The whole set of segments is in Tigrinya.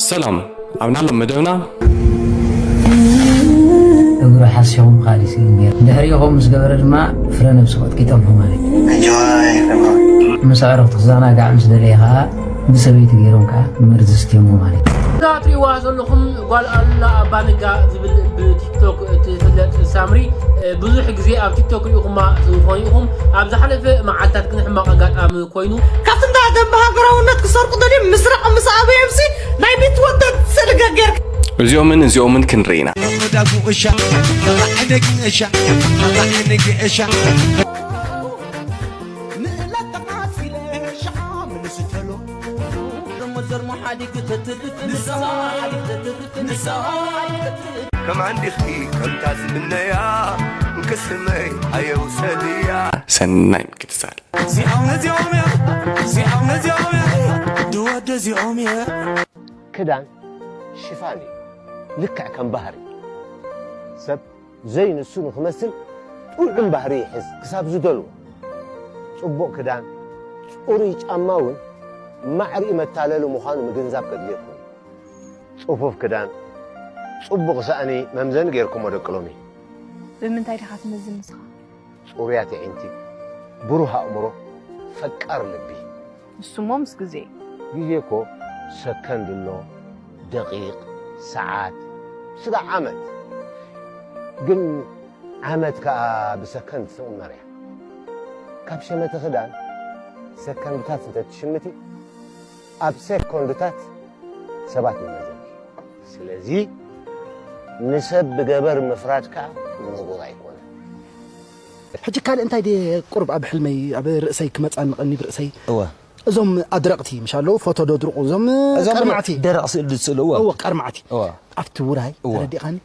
ሰላም፣ ኣብ ናሎም መደብና እግሩ ሓሲኹም ኻሊስ እዩ ነይሩ። ድሕሪኡ ከምኡ ምስ ገበረ ድማ ፍረ ነብሲ ቀጥቂጦም ማለት እዩ። ምስ ኣዕሩኽቲ ክዘናጋዕ ምስ ደለየ ከዓ ብሰበይቲ ገይሮም ከዓ መርዚ ስትዮሞ ማለት እዩ። እዛ ትሪእዋ ዘለኹም ጓል ኣሉላ ኣባነጋ ዝብል ብቲክቶክ እትፍለጥ ሳምሪ፣ ብዙሕ ግዜ ኣብ ቲክቶክ ርኢኹማ ትኾኑ ኢኹም። ኣብ ዝሓለፈ መዓልታት ግን ሕማቕ ኣጋጣሚ ኮይኑ ካብቲ እንዳ ደንበ ሃገራውነት ክሰርቁ ደልዮም ምስራቕ ምስ ኣበዮምሲ ናይ ቢትወደድ ስእሊ ገጌርካ። እዚኦምን እዚኦምን ክንርኢ ኢና። ከማን ዲኺ ከምታ ዝምነያ ቅስመይ ኣየውሰድያ። ሰናይ ምክትታል። እዚኦም ነዚኦም እዮም፣ እዚኦም ነዚኦም እዮም፣ ድወደ እዚኦም እዮም። ክዳን ሽፋን እዩ። ልክዕ ከም ባህሪ ሰብ ዘይንሱ ንኽመስል ጥዑም ባህሪ ይሕዝ ክሳብ ዝደልዎ። ጽቡቕ ክዳን፣ ጽሩይ ጫማ እውን ማዕሪኡ መታለሊ ምዃኑ ምግንዛብ ከድልየኩም እዩ። ጽፉፍ ክዳን፣ ጽቡቕ ሳእኒ መምዘኒ ጌርኩሞ ደቂ ሎሚ። ብምንታይ ዲኻ ትመዝን ንስኻ? ጽሩያት ኣዒንቲ፣ ብሩህ ኣእምሮ፣ ፈቃር ልቢ። ንሱ እሞ ምስ ግዜ እዩ። ግዜ እኮ ሰከንድ ኣሎ፣ ደቂቕ፣ ሰዓት፣ ስጋዕ ዓመት። ግን ዓመት ከኣ ብሰከንድ ትቕመር እያ። ካብ ሸመተ ክዳን ሰከንድታት እንተ ትሽምቲ፣ ኣብ ሴኮንድታት ሰባት ይመዘን። ስለዚ ንሰብ ብገበር ምፍራድ ከኣ ንቡር ኣይኮነን። ሕጂ ካልእ እንታይ ድየ ቁሩብ ኣብ ሕልመይ ኣብ ርእሰይ ክመጻኒ ቀኒብ ርእሰይ እወ እዞም ኣድረቕቲ ምሽ ኣለዉ ፎቶ ደድርቑ እዞም እዞም ቀርማዕቲ ደረቕ ስእሊ ዝስእሉ እወ እወ ቀርማዕቲ እወ ኣብቲ ውራይ እወ። ተረዲኻኒ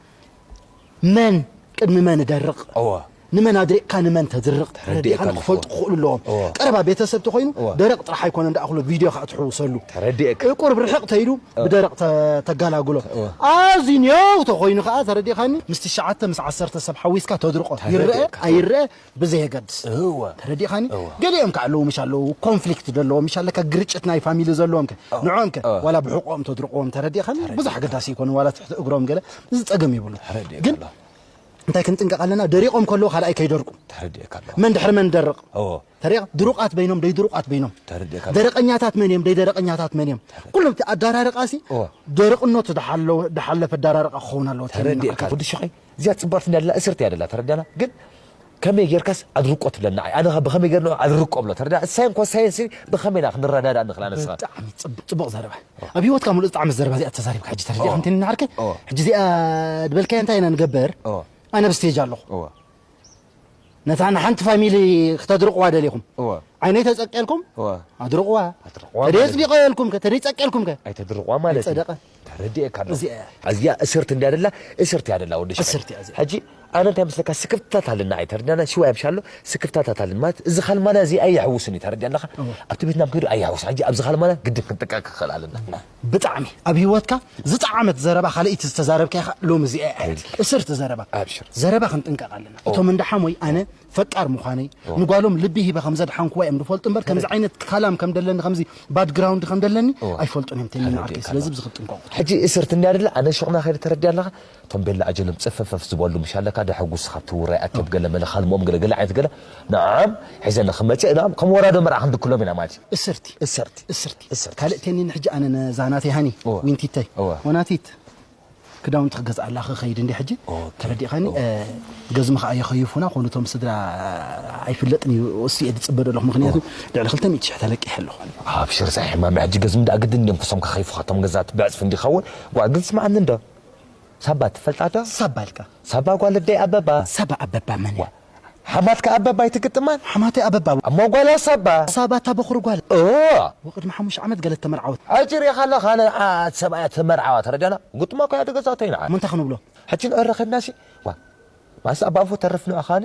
መን ቅድሚ መን ደርቕ እወ ንመን ኣድሪቕካ ንመን ተድርቕ ተረዲእካ ተረዲእካ ክፈልጡ ኣለኹ። ክኽእሉ ኣለዎም እወ። ቀረባ ቤተሰብ ተኮይኑ እወ። ደረቕ ጥራሕ ኣይኮነ እንዳእኽሎ ቪድዮ ከዓ ትሕውሰሉ ተረዲእካ ቁርብ ርሕቕ ተይሉ ብደረቕ ተ- ተጋላግሎ እወ። ኣዝዩ ኔው ተኮይኑ ከዓ ተረዲኻኒ ምስ ትሽዓተ ምስ ዓሰርተ ሰብ ሓዊስካ ተድርቆ ይረአ ተረዲእካ። ኣይረአ ብዘየገድስ እወ ተረዲኻኒ እወ። ገሊኦም ከዓ ኣለዉ ምሽ ኣለዉ ኮንፍሊክት ዘለዎም ምሽ ኣለካ ግርጭት ናይ ፋሚሊ ዘለዎም ከ እወ። ንዖም ከ እወ። ዋላ ብሕቆኦም ተድርቆዎም ተረዲኻኒ ብዙሕ ኣገዳሲ ይኮኑ ዋላ ትሕቲ እግሮም ገለ እዚ ፀገም ይብሉ ተረዲእካ ግን ኣለኹ። እንታይ ክንጥንቀቕ ኣለና ደሪቖም ከለዉ ካልኣይ ከይደርቁ ተረዲእካ ኣለኹ። መን ድሕሪ መን ደርቕ እወ ተሪቕ ድሩቓት በይኖም ደይድሩቓት በይኖም ተረዲእካ ደረቐኛታት መን እዮም ደይደረቐኛታት መን እዮም ኩሎም እቲ ኣዳራርቓ ሲ እወ ደረቕነቱ ዝሓለወ- ዝሓለፈ ኣዳራርቓ ክኸውን ኣለዎ ተረዲእካ እኮ ድሽኸይ እዚኣ ፅብቕቲ እንዳላ እስርቲ እያ ደላ ተረዳና ግን ከመይ ጌርካስ ኣድርቆ ትብለና ኣይ ኣነ ብኸመይ ጌርና ኣድርቆ ብሎ ተረዳ እሳይ እንኮ ሳይንስ ብኸመይ ኢና ክንረዳዳ ንኽላ ንስኻ ብጣዕሚ ጽብ- ጽቡቕ ዘረባ ኣብ ህይወትካ ሙሉእ ዝጣዕመት ዘረባ እዚኣ ተዛሪብካ ሕጂ ተረዲእካ ኦ። እንትን እናዓርከ ኦ። ሕጂ እዚኣ ድበልካዮ እንታይ ኢና ንገበር ኦ። ኣነ ብስቴጅ ኣለኹ ኦ። ነታ ንሓንቲ ፋሚሊ ክተድርቕዋ ደሊኹም ኦ። ዓይነይ ተጸቅየልኩም ኦ። ኣድርቕዋ ኣድርቕዋ ተደይ ማለት ጽዲቐየልኩም ከ ተደይ ጸቅየልኩም ከ ኣይተድርቕዋ ማለት እዩ። ኣይጸደቐ ተረዲእካ ኣለኹ እዚኣ እያ። እዚኣ እስርቲ እንድያ ደላ እስርቲ እያ ደላ ወዲ ሸቐል። እስርቲ እያ እዚኣ። ሕጂ ኣነ እንታይ መስለካ ስክፍታት ኣለና ኣይተረዳና ሽዋ የምሻሎ ስክፍታታት ኣለና ማለት እዚ ካልማና እዚ ኣየሕውስን እዩ ተረዲያ ኣለኻ ኣብቲ ቤትና ምክዱ ኣየሕውስን ሕጂ ኣብዚ ካልማና ግድን ክንጥቀቅ ክኽእል ኣለና ብጣዕሚ ኣብ ህይወትካ ዝጠዓመት ዘረባ ካልኣይቲ ዝተዛረብካ ኢኻ ሎሚ እዚኣ እያ እስርቲ ዘረባ ኣብሽር ዘረባ ክንጥንቀቕ ኣለና እቶም እንዳ ሓሞይ ኣነ ፈቃር ምዃነይ ንጓሎም ልቢ ሂበ ከም ዘድሓንኩዋ እዮም ዝፈልጡ እምበር ከምዚ ዓይነት ካላም ከም ደለኒ ከምዚ ባክግራውንድ ከም ደለኒ ኣይፈልጡን እዮም ተኒ ዓርከይ ስለዚ ብዚ ክጥንቀቑ ሕጂ እስርቲ እንድያ ደላ ኣነ ሹቕና ከይደ ተረዲያ ኣለኻ እቶም ቤላ ኣጀሎም ጽፈፈፍ ዝበሉ ምሽ ኣለካ ደሐጉስ ካብ ትውራይ ኣከብ ገለ መለ ካልሞም ገለ ገለ ዓይነት ገለ ንዓም ሒዘ ንኽመጽእ ንዓም ከም ወራዶ መርዓ ክንድክሎም ኢና ማለት እዩ እስርቲ እስርቲ እስርቲ እስርቲ ካልእ ቴኒን ሕጂ ኣነ ነዛ ናተይ ሃኒ እወ። ዊንቲተይ እወ። ወናቲት ክዳውንቲ ክገዝኣላ ክኸይድ እንዲ ሕጂ ኦኬ። ተረዲኻኒ ገዝሚ ከዓ የኸይፉና ኮኑ እቶም ስድራ ኣይፍለጥን እዩ እሱ እየ ዝፅበ ዘለኹ ምክንያቱ ልዕሊ ክልተ ሚእቲ ሽሕ ተለቂሐ ኣለኹ ኣብሽር ዛይ ሕማም ሕጂ ገዝሚ ደኣ ግድን እዮም ክሶም ከኸይፉኻቶም ገዛት ብዕፅፊ እንዲኸውን ጓል ግን ስማዓኒ እንዶ ሳባ ትፈልጣ ዶ ሳባ ኢልካ ሳባ ጓል ኣደይ ኣበባ ሳባ ኣበባ መን እያ ሓማትካ ኣበባ ኣይትግጥማን ሓማተይ ኣበባ እሞ ጓላ ሳባ ሳባ እታ በኹሪ ጓል ኦ ወቅድሚ ሓሙሽተ ዓመት ገለ ተመርዓወት ኣጅር ኢኻ ኣለኻ ነዓት ሰብኣያ ተመርዓዋ ተረዳና ግጥማ እኮ እያ ተገዛተይ ንዓ እሞ እንታይ ክንብሎ ሕጂ ንዕረኸብና ሲ ዋ ማስ ኣባፎ ተርፍ ንዕኻኒ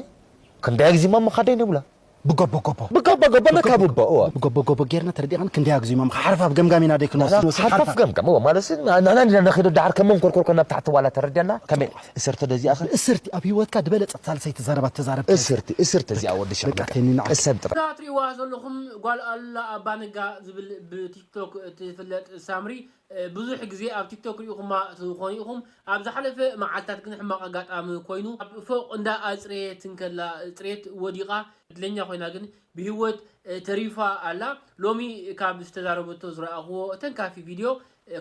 ክንደይ ግዜ ማ ምኻደይ ንብላ ብጎቦ ጎቦ ብጎቦ ጎቦ መካብቦ እወ ብጎቦ ጎቦ ጌርና ተረዲኻን ክንደይ ግዜ ማ ሓርፋፍ ገምጋም ኢና ደይ ክንወስድ ሓርፋፍ ገምጋም እወ ማለት ንሕና ኢና ንኸይዶ ዳሓር ከም መንኮርኮርኮ ናብ ታሕቲ ዋላ ተረዲያና ከመይ እስርተ ደዚኣኸ እስርቲ ኣብ ህይወትካ ዝበለጸት ሳልሰይቲ ዘረባ ተዛረብ እስርቲ እስርቲ እዚኣ ወዲ ሸቕ በቃ ተኒና እሰን ጥራይ እዛ ትሪእዋ ዘለኹም ጓል ኣሉላ ኣባነጋ ዝብል ብቲክቶክ እትፍለጥ ሳምሪ ብዙሕ ግዜ ኣብ ቲክቶክ ሪኢኹማ ትኾኑ ኢኹም። ኣብ ዝሓለፈ መዓልታት ግን ሕማቕ ኣጋጣሚ ኮይኑ ኣብ ፎቕ እንዳ ኣፅሬት እንከላ ፅሬት ወዲቓ ዕድለኛ ኮይና ግን ብህይወት ተሪፋ ኣላ። ሎሚ ካብ ዝተዛረበቶ ዝረኣኽዎ ተንካፊ ቪድዮ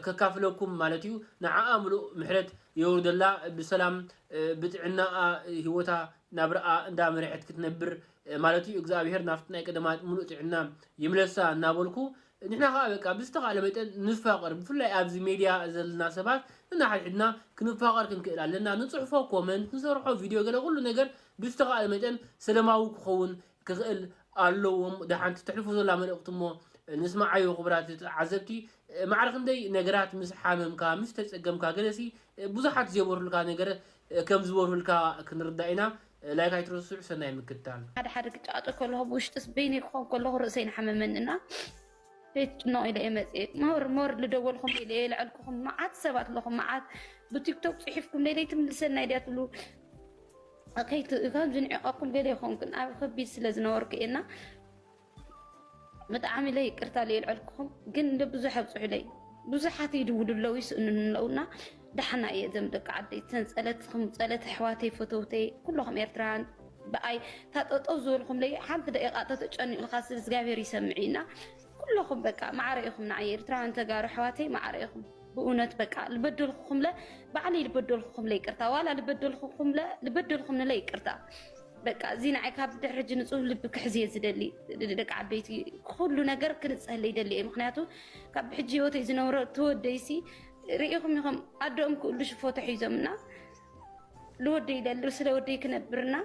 ከካፍለኩም ማለት እዩ። ንዓኣ ምሉእ ምሕረት የውርደላ፣ ብሰላም ብጥዕናኣ ህይወታ ናብራኣ እንዳመርሐት ክትነብር ማለት እዩ። እግዚኣብሔር ናብቲ ናይ ቀደማት ምሉእ ጥዕና ይምለሳ እናበልኩ ንሕና ከዓ በቃ ብዝተኻለ መጠን ንፋቐር። ብፍላይ ኣብዚ ሜድያ ዘለና ሰባት ንናሓድሕድና ክንፋቐር ክንክእል ኣለና። ንፅሕፎ ኮመንት፣ ንሰርሖ ቪድዮ፣ ገለ ኩሉ ነገር ብዝተኻለ መጠን ሰለማዊ ክኸውን ክኽእል ኣለዎም። ደሓንቲ ተሕልፎ ዘላ መልእኽቲ እሞ ንስማዓዮ ክቡራት ተዓዘብቲ። ማዕረ ክንደይ ነገራት ምስ ሓመምካ ምስ ተፀገምካ ገለሲ ብዙሓት ዘይበርሁልካ ነገር ከም ዝበርሁልካ ክንርዳእ ኢና። ላይክ ኣይትረስዑ። ሰናይ ምክትታል። ሓደ ሓደ ክጫወት ከለኹ ብውሽጥስ በይነይ ክኾን ከለኹ ርእሰይ ንሓመመኒ እና ቤት ጭኖቕ ኢለ እየ መፅእ። ሞር ሞር ልደወልኩም ኢለ እየ ልዐልኩኹም። መዓት ሰባት ኣለኹም፣ መዓት ብቲክቶክ ፅሒፍኩም ለይለይ ትምልሰና ኢድያ ትብሉ። ከይት- ከምዚ ንዕቐኩም ገለ ይኸውን ግን ኣብ ከቢድ ስለ ዝነበርኩ እየ እና ብጣዕሚ ኢለ ይቅርታ ኢለ ልዐልኩኹም። ግን እንደ ብዙሕ ኣብፅሑለይ ብዙሓት ይድውሉ ኣለዉ ይስእኑን ኣለዉና። ዳሕና እየ እዞም ደቂ ዓደይ ተን ፀለትኩም ፀለት ኣሕዋተይ ፈተውተይ ኩለኹም ኤርትራውያን ብኣይ ታጠጠው ዝበልኩምለይ ሓንቲ ደቂቃ ተተጨኒቑልካ ስለ እግዚኣብሔር ይሰምዕ እና ኩለኹም በቃ ማዕረ ኢኹም ንዓይ ኤርትራውያን ተጋሩ ኣሕዋተይ ማዕረ ኢኹም። ብእውነት በቃ ልበደልኩኹምለ ባዕለይ ልበደልኩኹምለ ይቅርታ ዋላ ልበደልኩኹምለ ልበደልኩምንለ ይቅርታ። በቃ እዚ ንዓይ ካብ ድሕሪ ሕጂ ንጹህ ልቢ ክሕዝ እየ ዝደሊ። ደቂ ዓበይቲ ኩሉ ነገር ክንጸለይ ይደሊ እየ። ምኽንያቱ ካብ ሕጂ ህይወተይ ዝነብሮ እቲ ወደይሲ ርኢኹም ኢኹም ኣደኦም ክእሉ ሽፎ ተሒዞምና ልወደይ ይደሊ ስለ ወደይ ክነብርና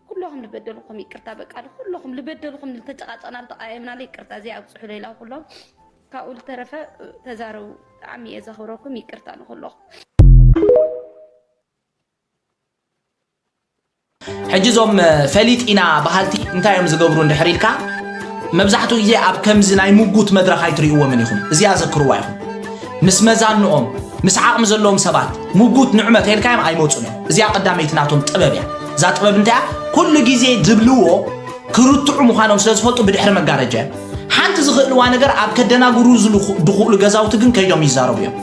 ኩለኹም ልበደልኩም ይቅርታ በቃ ኩለኹም ልበደልኩም ልተጨቃጨና ልተቃየምና ይቅርታ እዚኣ ኣብፅሑ ሌላ ኩሎም ካብኡ ልተረፈ ተዛረቡ። ብጣዕሚ እየ ዘኽብረኩም ይቅርታ ንኩለኹም። ሕጂ እዞም ፈሊጥ ኢና በሃልቲ እንታይ እዮም ዝገብሩ እንድሕር ኢልካ መብዛሕትኡ ግዜ ኣብ ከምዚ ናይ ምጉት መድረኽ ኣይትርእይዎምን ኢኹም። እዚኣ ዘክርዋ ኢኹም። ምስ መዛንኦም ምስ ዓቕሚ ዘለዎም ሰባት ምጉት ንዕመት ኢልካዮም ኣይመፁን እዮም። እዚኣ ቀዳመይቲ ናቶም ጥበብ እያ። እዛ ጥበብ እንታይ እያ? ኩሉ ግዜ ዝብልዎ ክርትዑ ምዃኖም ስለ ዝፈልጡ ብድሕሪ መጋረጃ እዮም። ሓንቲ ዝኽእልዋ ነገር ኣብ ከደናግሩ ዝኽእሉ ገዛውቲ ግን ከይዶም ይዛረቡ እዮም።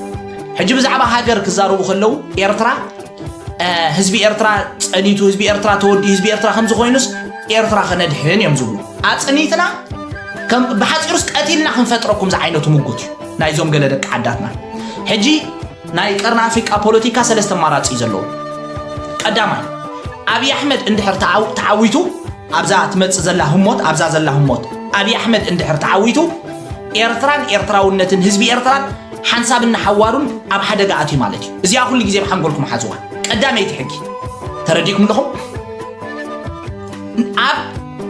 ሕጂ ብዛዕባ ሃገር ክዛረቡ ከለዉ ኤርትራ ህዝቢ ኤርትራ ጸኒቱ፣ ህዝቢ ኤርትራ ተወዲኡ፣ ህዝቢ ኤርትራ ከምዚ ኮይኑስ ኤርትራ ከነድሕን እዮም ዝብሉ። ኣጽኒትና ከም ብሓጺሩስ ቀቲልና ክንፈጥረኩም ዝዓይነቱ ምጉት እዩ ናይዞም ገለ ደቂ ዓዳትና። ሕጂ ናይ ቀርኒ ኣፍሪቃ ፖለቲካ ሰለስተ ኣማራጺ እዩ ዘለዎ። ቀዳማይ ኣብይ ኣሕመድ እንድሕር ተዓው- ተዓዊቱ ኣብዛ ትመጽእ ዘላ ህሞት ኣብዛ ዘላ ህሞት ኣብይ ኣሕመድ እንድሕር ተዓዊቱ ኤርትራን ኤርትራውነትን ህዝቢ ኤርትራን ሓንሳብን ንሓዋሩን ኣብ ሓደጋ ኣትዩ ማለት እዩ። እዚኣ ኩሉ ግዜ ብሓንጎልኩም ሓዝዋ። ቀዳመይቲ ሕጊ ተረዲእኩም ኣለኹም? ኣብ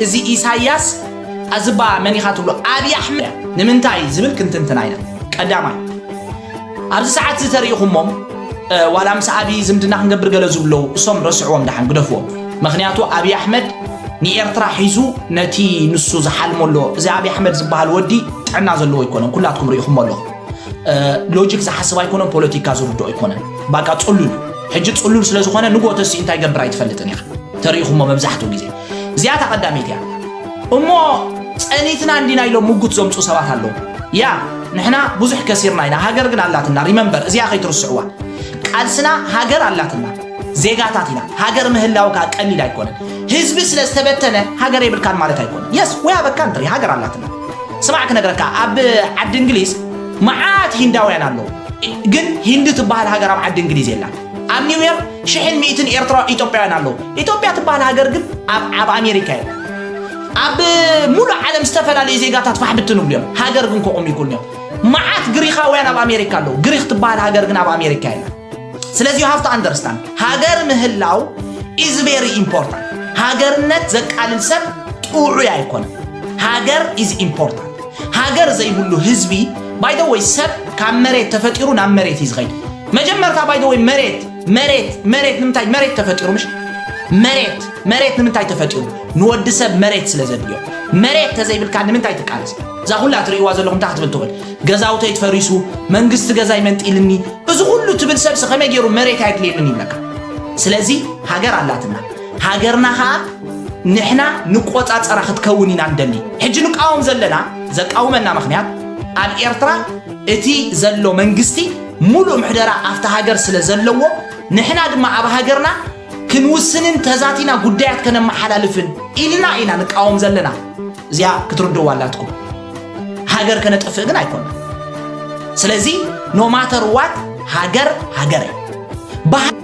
እዚ ኢሳያስ ኣዝባ መን ኢኻ ትብሎ ኣብይ ኣሕመድ ንምንታይ ዝብል ክንትንትና ኢና። ቀዳማይ ኣብዚ ሰዓት እዚ ተሪኢኹሞም ዋላ ምስ ኣብይ ዝምድና ክንገብር ገለ ዝብለው እሶም ረስዕዎም ደሓን ግደፍዎም። ምክንያቱ ኣብይ ኣሕመድ ንኤርትራ ሒዙ ነቲ ንሱ ዝሓልሞ ኣሎ። እዚ ኣብይ ኣሕመድ ዝበሃል ወዲ ጥዕና ዘለዎ ኣይኮነን። ኩላትኩም ርኢኹሞ ኣለኹም። ሎጂክ ዝሓስብ ኣይኮነን፣ ፖለቲካ ዝርድኦ ኣይኮነን። ባቃ ጽሉል ሕጂ ጽሉል ስለ ዝኾነ ንግሆ ተሲኡ እንታይ ገብር ኣይትፈልጥን ኢኻ። ተሪኢኹሞ መብዛሕትኡ ግዜ እዚኣ እታ ቀዳመይቲ እያ። እሞ ጸኒትና እንዲና ኢሎም ምጉት ዘምፁ ሰባት ኣለዉ። ያ ንሕና ብዙሕ ከሲርና ኢና፣ ሃገር ግን ኣላትና። ሪመምበር እዚኣ ከይትርስዕዋ። ቃልስና ሃገር ኣላትና፣ ዜጋታት ኢና። ሃገር ምህላው ከዓ ቀሊል ኣይኮነን። ህዝቢ ስለ ዝተበተነ ሃገር የብልካን ማለት ኣይኮነን። የስ ወይ ኣበካ እንትሪ ሃገር ኣላትና። ስማዕ ክነግረካ፣ ኣብ ዓዲ እንግሊዝ መዓት ሂንዳውያን ኣለዉ፣ ግን ሂንዲ ትበሃል ሃገር ኣብ ዓዲ እንግሊዝ የላን። ኣብ ኒውዮርክ ሽሕን ሚእትን ኤርትራ ኢትዮጵያውያን ኣለዉ። ኢትዮጵያ ትበሃል ሃገር ግን ኣብ ኣብ ኣሜሪካ እያ። ኣብ ሙሉእ ዓለም ዝተፈላለዩ ዜጋታት ፋሕ ብትን ይብሉ እዮም። ሃገር ግን ከቑም ይኩን እዮም። መዓት ግሪኻውያን ኣብ ኣሜሪካ ኣለዉ። ግሪኽ ትበሃል ሃገር ግን ኣብ ኣሜሪካ የላ። ስለዚ you have to understand ሃገር ምህላው is very important። ሃገርነት ዘቃልል ሰብ ጥዑይ ኣይኮነን። ሃገር is important። ሃገር ዘይብሉ ህዝቢ by the way ሰብ ካብ መሬት ተፈጢሩ ናብ መሬት እዩ ዝኸይድ። መጀመርታ by the way መሬት መሬት መሬት ንምንታይ መሬት ተፈጢሩ ምሽ መሬት መሬት ንምንታይ ተፈጢሩ ንወዲ ሰብ መሬት ስለ ዘድልዮ። መሬት ተዘይብልካ ንምንታይ ትቃለስ? እዛ ኩላ ትርእይዋ ዘለኹም እንታይ ክትብል ትኽእል? ገዛውተይ ትፈሪሱ መንግስቲ ገዛይ መንጢልኒ እዚ ኩሉ ትብል ሰብሲ ከመይ ገይሩ መሬት ኣየድልየንን ይብለካ። ስለዚ ሃገር ኣላትና። ሃገርና ከዓ ንሕና ንቆፃፀራ ክትከውን ኢና ንደሊ። ሕጂ ንቃወም ዘለና ዘቃውመና ምክንያት ኣብ ኤርትራ እቲ ዘሎ መንግስቲ ሙሉእ ምሕደራ ኣብቲ ሃገር ስለ ዘለዎ፣ ንሕና ድማ ኣብ ሃገርና ክንውስንን ተዛቲና ጉዳያት ከነመሓላልፍን ኢልና ኢና ንቃወም ዘለና። እዚኣ ክትርድእዋ ኣላትኩም። ሃገር ከነጥፍእ ግን ኣይኮና። ስለዚ no matter what ሃገር ሃገር እያ። ብሃ-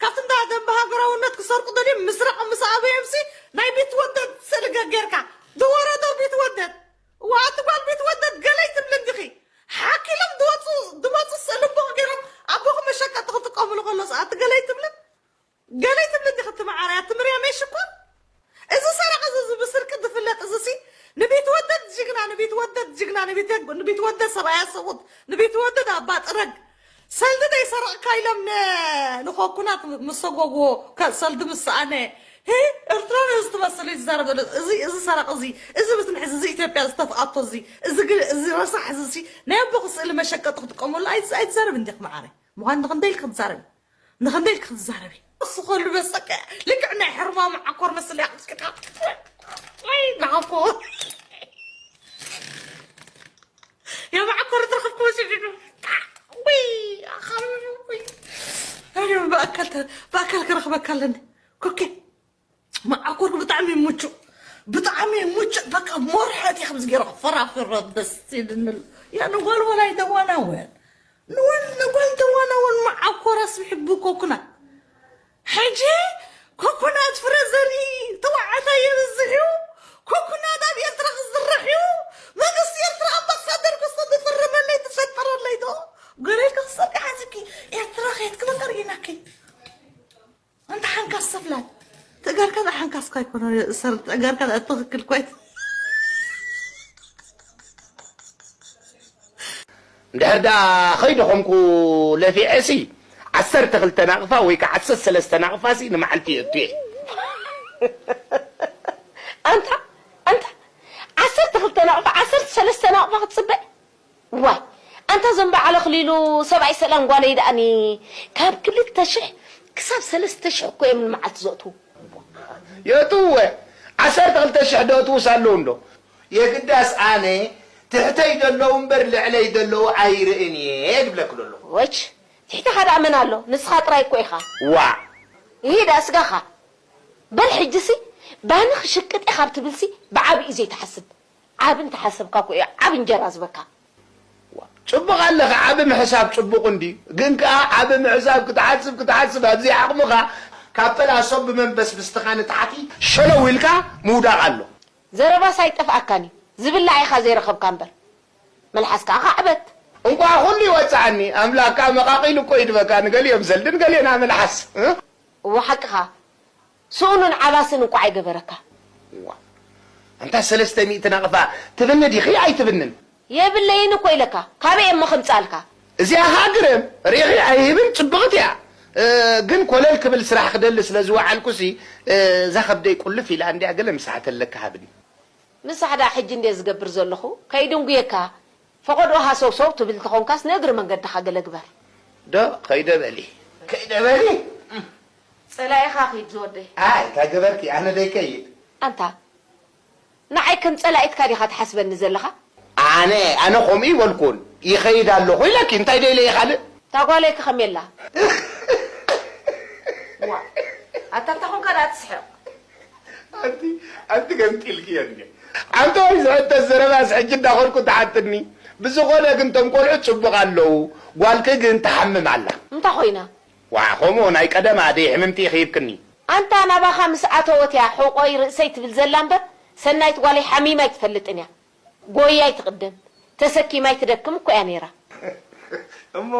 ካብቲ እንዳ ደንበ ሃገራውነት ክሰርቁ ደልዮም ምስራቕ ምስ ኣበዮምሲ ናይ ቢትወደድ ስእሊ ገጌርካ ዝወረዶ ቢትወደድ እዋ ኣቲ ጓል ቢትወደድ ገለይ ትብልን ዲኺ ሓኪሎም ዝወፁ ዝመፁ ስእሊ ኣቦኺ ገይሮም ኣቦኺ መሸቀጢ ክጥቀምሉ ከሎስ ኣቲ ገለይ ትብልን ገለይ ትብሊ ዲኺ ትመዓረያ ትምርያመይ ሽኮር እዚ ሰረቕ እዚ እዚ ብስርቂ ዝፍለጥ እዚሲ ንቢትወደድ ጅግና ንቢትወደድ ጅግና ንቢትወደድ ሰብኣያ ሰውት ንቢትወደድ ኣባ ጥረግ ሰልዲ ደይ ሰረቕካ ኢሎም ንኾኩናት ምስ ሰጎግዎ ሰልዲ ምስ ሰኣነ ሂ ኤርትራ ነዚ ትመስል እዩ ዝዛረብ ዘሎ እዚ እዚ ሰረቕ እዚ እዚ ብትንሕዚ እዚ ኢትዮጵያ ዝተፍኣቶ እዚ እዚ ረሳሕ እዚ ሲ ናይ ኣቦኺ ስእሊ መሸቀጢ ክጥቀመሉ ኣይትዛረብ እንዲኽ መዓረ ምዃን ንኽንደይ ኢልክ ክትዛረብ ንኽንደይ ኢልክ ክትዛረብ እሱ ከሉ በሰቀ ልክዕ ናይ ሕርማ መዓኮር መስል ያቅጥቅጣ ወይ መዓኮር ያ መዓኮር ትረኽብኩ ሲዲዱ ወይ ኣኻሉ ወይ ኣሪ ብኣካል ብኣካል ክረኽበካ ኣለኒ ኮኬ መዓኮር ብጣዕሚ ይሙቹ ብጣዕሚ ይሙቹ በቃ ሞርሐት ይኽብዝ ገይሩ ክፈራፍሮ ደስ ይልንል ያ ንጓል ወላይ ደዋናወን ንወን ንጓል ደዋናወን መዓኮር ኣስቢሑ ብኮኩና ሕጂ ኮኩናት ፍረ ዘርኢ ተባዕታይ የብዝሕ እዩ ኮኩናት ኣብ ኤርትራ ክዝራሕ እዩ መንግስቲ ኤርትራ ኣምባሳደር ክስቶ ዝፈርመለይ ትፈጠረለይ ዶ ገለይ ክኽሰር ሓዚኪ ኤርትራ ከየትክበቀር ኢናኪ ኣንተ ሓንካስ ሰፍላት ተጋርካ ዳ ሓንካስ ካይኮነ ሰር ተጋርካ ዳ ትኽክል ኮይት እንድሕር ደኣ ኸይደ ኾንኩ ለፊዐሲ ዓሰርተ ክልተ ናቕፋ ወይ ከዓ ዓሰርተ ሰለስተ ናቕፋሲ ንመዓልቲ የእቱ እየ። ኣንታ ኣንታ ዓሰርተ ክልተ ናቕፋ ዓሰርተ ሰለስተ ናቕፋ ክትፅበ ዋይ ኣንታ ዘንባዓል ኣኽሊሉ ሰብኣይ ሰላም ጓለይ ደኣኒ ካብ ክልተ ሽሕ ክሳብ ሰለስተ ሽሕ እኮ እዮም ንመዓልቲ ዘእትዉ። የእትውወ ዓሰርተ ክልተ ሽሕ ዶ እትውስ ኣለዉ እንዶ የግዳስ ኣነ ትሕተይ ዘለዉ እምበር ልዕለይ ዘለዉ ኣይርእን እየ ድብለኪ ዶ ኣለኹ። ወች ትሕተኻ ደኣ መን ኣሎ ንስኻ ጥራይ እኮ ኢኻ። ዋዕ ይሂዳ ስጋኻ በል ሕጅሲ ባኒ ክሽቅጥ እየ ካብ ትብልሲ ብዓብኡ ዘይትሓስብ ዓቢ እንተሓሰብካ እኮ እዩ ዓቢ እንጀራ ዝበካ። ጽቡቕ ኣለኻ ዓቢ ምሕሳብ ጽቡቕ እንድዩ ግን ከኣ ዓቢ ምሕሳብ ክትሓስብ ክትሓስብ ኣብዚ ዓቕምኻ ካብ ፈላሶ ብመንበስብስትኻ ንታሕቲ ሸለው ኢልካ ምውዳቕ ኣሎ። ዘረባስ ኣይጠፍኣካን እዩ ዝብላዕ ኢኻ ዘይረኸብካ እምበር መልሓስ ከኣ ከዕበት። እንቋዕ ኩሉ ይወጽዓኒ ኣምላክ ከኣ መቓቒሉ እኮ ይድበካ ንገሊኦም ዘልድን ገሊኦና መልሓስ። እወ ሓቅኻ ስኡንን ዓባስን እንቋዕ ኣይገበረካ። ኣንታ ሰለስተ ሚእቲ ናቕፋ ትብኒ ዲኺ ኣይትብንን? የብለይን እኮ ኢለካ ካበይ እሞ ከምጽኣልካ? እዚኣ ኸኣ ግርም ሪኺ ኣይህብን ጽብቕቲ እያ ግን ኮለል ክብል ስራሕ ክደሊ ስለ ዝወዓልኩሲ እዛ ከብደይ ቁልፍ ኢላ እንድያ ገለ ምሳሕ ተለካ ሃብኒ። ምሳሕ ደኣ ሕጂ እንድየ ዝገብር ዘለኹ ከይድንጉየካ ፈቖዶኡ ሃሰውሰው ትብል ተኾንካስ ንእግሪ መንገድኻ ገለ ግበር። ዶ ከይደ በሊ ከይደ በሊ ጸላኢኻ ኺድ ዝወደይ። ኣይ እንታይ ገበርኪ ኣነ ደይከይድ። ኣንታ ንዓይ ከም ጸላኢትካ ዲኻ ትሓስበኒ ዘለኻ? ኣነ ኣነ ከምኡ ይበልኩን ይኸይድ ኣለኹ ኢለኪ እንታይ ደይለ ይኻልእ? እታ ጓለይ ከ ከመይ ኣላ? ዋእ ኣታ እንታይ ኾንካ ደኣ ትስሕቕ? ኣንቲ ኣንቲ ገምጢልክዮ እንዴ? ኣንተ ወይ ዝሕተት ዘረባስ ሕጂ እንዳኸድኩ ትሓትኒ። ብዝኾነ ግን ቶም ቆልዑት ጽቡቕ ኣለዉ። ጓልኪ ግን ትሓምም ኣላ። እንታይ ኾይና? ዋእ ከምኡ ናይ ቀደማ ደይ ሕምምቲ ኢኺ ሂብክኒ። ኣንታ ናባኻ ምስ ኣተወት እያ ሕቖይ ርእሰይ ትብል ዘላ እምበር ሰናይት ጓለይ ሓሚማ ኣይትፈልጥን እያ። ጎይያ ኣይትቕደም፣ ተሰኪማ ኣይትደክም እኮ እያ ነይራ። እሞ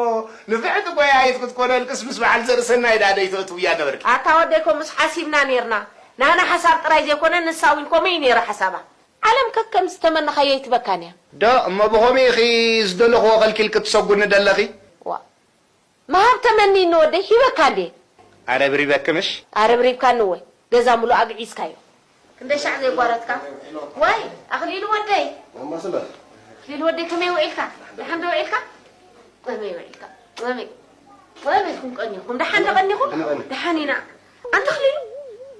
ንፍዕቲ ጎያይት ክትኮነልክስ ምስ በዓል ዘርእሰናይ ደኣ ደይተእትውያ ነበርኪ። ኣታ ወደይ ከምኡስ ሓሲብና ነይርና። ናህና ሓሳብ ጥራይ ዘይኮነ ንሳ እውን ከምኡ እዩ ነይሩ ሓሳባ። ዓለም ከከም ዝተመነኻዮ ኣይትበካን እያ። ዶ እሞ ብኸምኡ ኢኺ ዝደለኽዎ ከልኪልኪ ትሰጉኒ ደለኺ? ዋእ ምሃብ ተመንይኒ ወደይ ሂበካ እንድየ። ኣረብሪበኪ ምሽ? ኣረብሪብካኒ እወ ገዛ ምሉእ ኣግዒዝካዮ። ክንደይ ሻዕ ዘይጓረትካ ዋይ ኣኽሊሉ ወደይ። ኣኽሊሉ ወደይ ከመይ ውዒልካ? ደሓን ዶ ውዒልካ? ከመይ ውዒልካ? ከመይ ከመይ ኢኹም ቀኒኹም? ደሓን ዶ ቀኒኹም? ደሓን ኢና። ኣንታ ኣኽሊሉ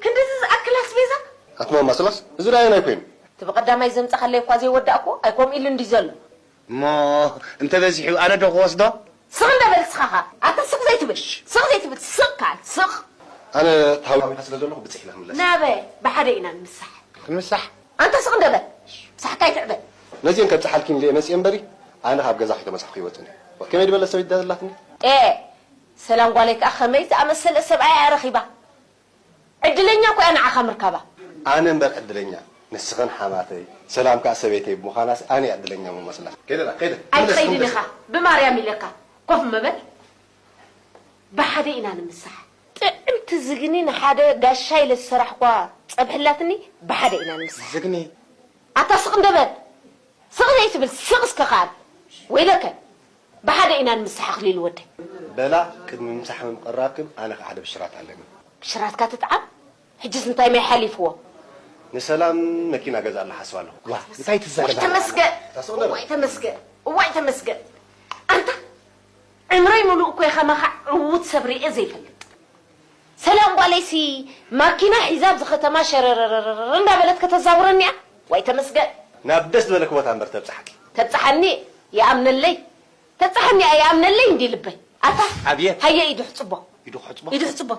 ክንድዚ ዝኣክል ኣስቤዛ ኣትማማ ስላስ እዚ ዳየናይ ኮይኑ? እቲ ብቐዳማይ ዘምጻኻለይ እኳ ዘይወዳእኩ ኣይኮም ኢሉ እንዲ ዘሎ። እሞ እንተ በዚሑ ኣነ ዶ ክወስዶ? ስቕ እንደ በል ስኻኻ ኣታ ስቕ ዘይትብል ስቕ ዘይትብል ስቕ ካል ስቕ። ኣነ ተሃዋዊኻ ስለ ዘለኹ ብፅሕ ኢለ ክምለስ። ናበ ብሓደ ኢና ንምሳሕ። ክንምሳሕ? ኣንታ ስቕ እንደ በል ሳሕካ ኣይትዕበል። ነዚአን ከብፅሓልኪ ኢለ መፅአ እምበሪ ኣነ ካብ ገዛ ከይተመሳሕኩ ይወፅን እየ። ከመይ ድበለ ሰብ ይዳዘላትኒ? ጤ ሰላም ጓለይ ከዓ ከመይ ዝኣመሰለ ሰብኣይ እያ ረኺባ። ዕድለኛ እኮ እያ ንዓኻ ምርካባ። ኣነ እምበር ዕድለኛ ንስኽን ሓማተይ ሰላም ከዓ ሰበይተይ ብምዃናስ ኣነ እየ ዕድለኛ ምመስላ። ከይደ ከይደ ኣይትኸይድን ኢኻ ብማርያም ኢለካ ኮፍ ምበል። ብሓደ ኢና ንምሳሕ። ጥዕምቲ ዝግኒ ንሓደ ጋሻ ኢለ ዝሰራሕኳ ፀብሒ ኣላትኒ ብሓደ ኢና ንምሳሕ። ዝግኒ ኣታ ስቕ እንደ በል ስቕ ዘይትብል ስቕ እስከ ከኣል ወይለከ ብሓደ ኢና ንምሳሕ ኣኽሊሉ ወደይ። በላ ቅድሚ ምሳሕ ምምቕራብክን ኣነ ከዓ ሓደ ብሽራት ኣለኒ። ብሽራትካ ትጥዓም ሕጅስ እንታይ ማይ ሓሊፍዎ። ንሰላም መኪና ገዛላ ሓስብ ኣለኹ። ዋ እንታይ ትዛረብ ኣለኻ? ተመስገን እዋይ ተመስገን እዋይ ተመስገን። ኣንታ ዕምረይ ሙሉእ እኮ ከማኻ ዕዉት ሰብ ሪኤ ዘይፈልጥ። ሰላም ጓለይሲ ማኪና ሒዛ ኣብዚ ከተማ ሸረረረረረ እንዳበለት ከተዛውረኒ እያ። ዋይ ተመስገን። ናብ ደስ ዝበለኪ ቦታ እምበር ተብፅሓኪ። ተብፅሓኒ ይኣምነለይ። ተብፅሓኒ እያ ይኣምነለይ እንዲ ልበይ። ኣታ ኣብየት። ሃየ ኢዱ ሕፅቦ። ኢዱ ክሕፅቦ። ኢዱ ሕፅቦ።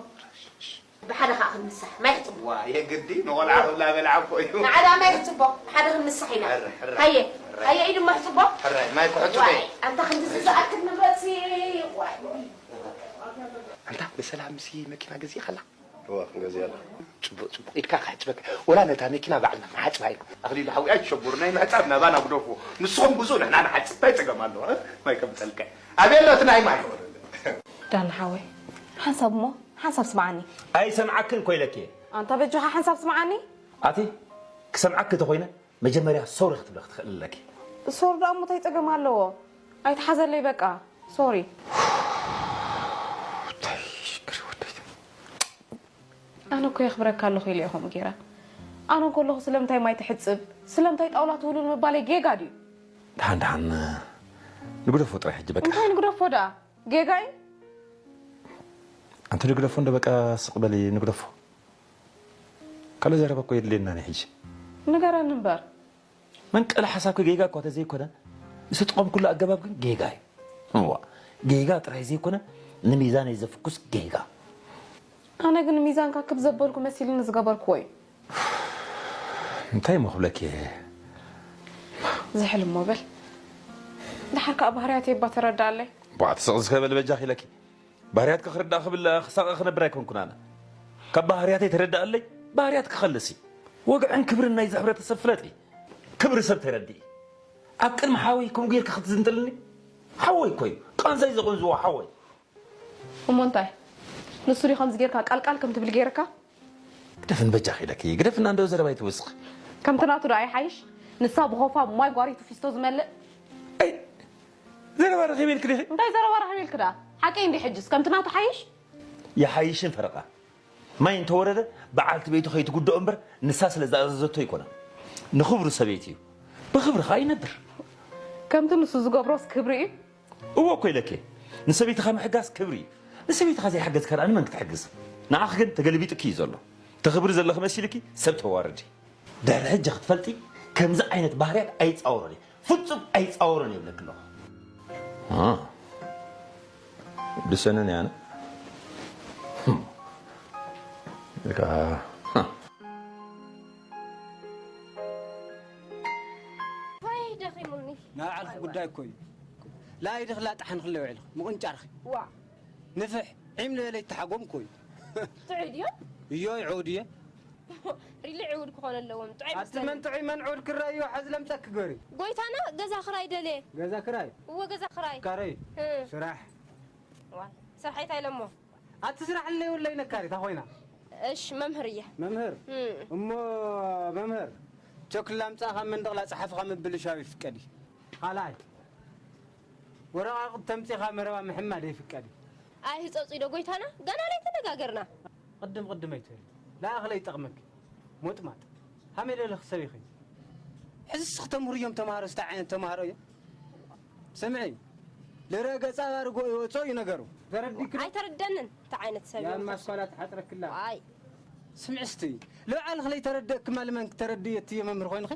ብሓደ ከዓ ክንምሳሕ ማይ ሕፅቦ። ዋ የግዲ ንቆልዓ ክብላ በልዓ እኮ እዩ። ንዓዳ ማይ ሕፅቦ። ብሓደ ክንምሳሕ ኢና። ሕረ ሕረ። ሃየ። ሃየ ኢዱ እሞ ሕፅቦ። ሕረ ማይ ክሕፅቦ። ዋይ ኣንታ ክንድዚ ዝኣክል ንብረትሲ። ዋይ። ኣንታ ብሰላም ምሲ መኪና ገዚእኻላ? እወ ክንገዝእ ኣለና። ጽቡቕ ጽቡቕ ኢድካ ክሕጽበካ ወላ ነታ መኪና ባዕልና ንሓጽባ ኢሉ። ኣኽሊሉ ሓወይ ኣይትሸብሩ ናይ ምሕጻብ ናባና ግደፍዎ ንስኹም ግዝኡ ንሕና ንሓጽብ እንታይ ጸገም ኣለዎ ማይ ከምጸልካ ኣበይ ኣሎ እቲ ናይ ማይ። ዳኒ ሓወይ ሓንሳብ እሞ ሓንሳብ ስምዓኒ። ኣይሰምዓክን እኮ ኢለኪ እየ። ኣንታ በጃኻ ሓንሳብ ስምዓኒ። ኣቲ ክሰምዓኪ ተኾይነ መጀመርያ ሶሪ ክትብሊ ክትኽእሊ ኣለኪ። ሶሪ ደኣ እሞ እንታይ ጸገም ኣለዎ? ኣይትሓዘለይ በቃ ሶሪ። እንታይ ሽግር ወደይ? ኣነ እኮ የኽብረካ ኣለኹ ኢለ እየ ከምኡ ገይረ። ኣነ እንከለኹ ስለምንታይ ማይ ትሕጽብ ስለምንታይ ጣውላ ትውልውል ምባለይ ጌጋ ድዩ? ደሓን ደሓን ንግደፎ ጥራይ ሕጂ በቃ። እንታይ ንግደፎ ደኣ? ጌጋ እዩ። ኣንቲ ንግደፎ እንዶ በቃ ስቕ በሊ ንግደፎ። ካልእ ዘረባ እኮ የድልየናን እዩ ሕጂ። ንገረኒ እምበር። መንቀሊ ሓሳብኪ ጌጋ እኳ ተዘይኮነ፣ ዝተጠቐምኩሉ ኣገባብ ግን ጌጋ እዩ። እዋ፣ ጌጋ ጥራይ ዘይኮነ፣ ንሚዛነይ ዘፍኩስ ጌጋ። ኣነ ግን ሚዛንካ ክብ ዘበልኩ መሲልኒ ዝገበርክዎ እዩ። እንታይ እሞ ክብለኪ እየ? ዝሕል እሞ በል። ደሓር ከኣ ባህርያተይ እባ ተረድኣለይ። ቧዕ ትስቕ ዝኸበል በጃኺ ኢለኪ። ባህርያትኪ ክርዳእ ክብል ክሳቐ ክነብር ኣይኮንኩን ኣነ። ካብ ባህርያተይ ተረድኣለይ፣ ባህርያትኪ ከልሲ። ወግዕን ክብርን ናይዚ ሕብረተሰብ ፍለጢ። ክብሪ ሰብ ተረድኢ። ኣብ ቅድሚ ሓወይ ከምኡ ጌርኪ ክትዝንጥልኒ? ሓወይ እኮ እዩ። ቃንዛይ ዘቐንዝዎ ሓወይ። እሞ እንታይ? ንሱ ድዩ ከምዚ ጌርካ ቃልቃል ከም ትብል ጌርካ? ግደፍን በጃኺ ኢለኪ፣ ግደፍና እንዶ ዘረባ ኣይትወስኺ። ከምቲ ናቱ ዶ ኣይሓይሽ? ንሳ ብኾፋ ማይ ጓሪቱ ፊስቶ ዝመልእ። ኣይ ዘረባ ረኺበ ኢልኪ ዲኺ? እንታይ ዘረባ ረኺበ ኢልኪ ደኣ? ሓቀይ እንዲ ሕጅስ ከምቲ ናቱ ሓይሽ? ይሓይሽን ፈረቓ። ማይ እንተወረደ በዓልቲ ቤቱ ከይትጉድኦ እምበር ንሳ ስለ ዝኣዘዘቶ ኣይኮነን። ንኽብሩ ሰበይቲ እዩ። ብኽብሪ ኸኣ ይነብር። ከምቲ ንሱ ዝገብሮስ ክብሪ እዩ። እወ እኮ ኢለኪ ንሰበይትኻ ምሕጋዝ ክብሪ እዩ። ንሰበይትኻ ዘይሓገዝካ ደኣ ንመን ክትሕግዝ? ንዓኺ ግን ተገልቢጥኪ እዩ ዘሎ። ተኽብሪ ዘለኺ መሲልኪ ሰብ ተዋርዲ። ድሕሪ ሕጂ ክትፈልጢ ከምዚ ዓይነት ባህርያት ኣይጻወሮን እየ። ፍጹም ኣይጻወሮን እየ ይብለኪ ኣለኹ። እ ድሰንን እየ ኣነ። እም። እካ ወይ ደኺሙኒ። ናይ ባዕልኺ ጉዳይ እኮ እዩ። ላይድኺ ላጥሓንኺ ኣለይ ውዒልኺ ምቕንጫርኺ። ዋእ። ንፍሕ ዒም ልበለ ይተሓጎም እኮ እዩ። ጥዑይ ድዮ? እዮይ ዕዉድ እየ። ሪሊ ዕዉድ ክኾን ኣለዎም። ጥዑይ ኣቲ መን ጥዑይ መን ዕዉድ ክረእዮ ሓዚ ለምፀኪ ግበሪ። ጎይታና ገዛ ክራይ ደልየ። ገዛ ክራይ? እወ ገዛ ክራይ። ካረይ ስራሕ። ስራሕ እንታይ ኢለሞ? ኣቲ ስራሕ ለይብለይ ነካሪት ኣኾይና። እሽ መምህር እየ። መምህር እሞ መምህር ቸኩላ ኣምፃእኻ መንደቕ ላፅሓፍኻ ምብልሻው ይፍቀድ እዩ። ካልኣይ ወረቓቕቲ ተምፂኻ መረባ ምሕማድ ኣይፍቀድ እዩ። ኣይ ህፀፁ ኢዶ ጎይታና ገና ለይተነጋገርና። ቅድም ቅድም ኣይትበሊ ለኣኽለ ይጠቕመኪ ሞጥማጥ ሃመይ ለለኺ ሰብ ኢኺ። ሕዚ እስኺ ተምህርዮም ተምሃሮ እንታይ ዓይነት ተምሃሮ እዮም? ስምዒ ልረ ገፃ ኣርጎ ይወፆ እዩ ነገሩ። ተረዲክዶ? ኣይተረደንን እንታይ ዓይነት ሰብ እዮም? ያም ማስኳላ ትሓፅረክላ። ኣይ ስምዒ እስቲ፣ ለውዓል ክለይ ተረደእክማ ልመን ክተረድእዮ እትዮ መምህር ኮይንኺ?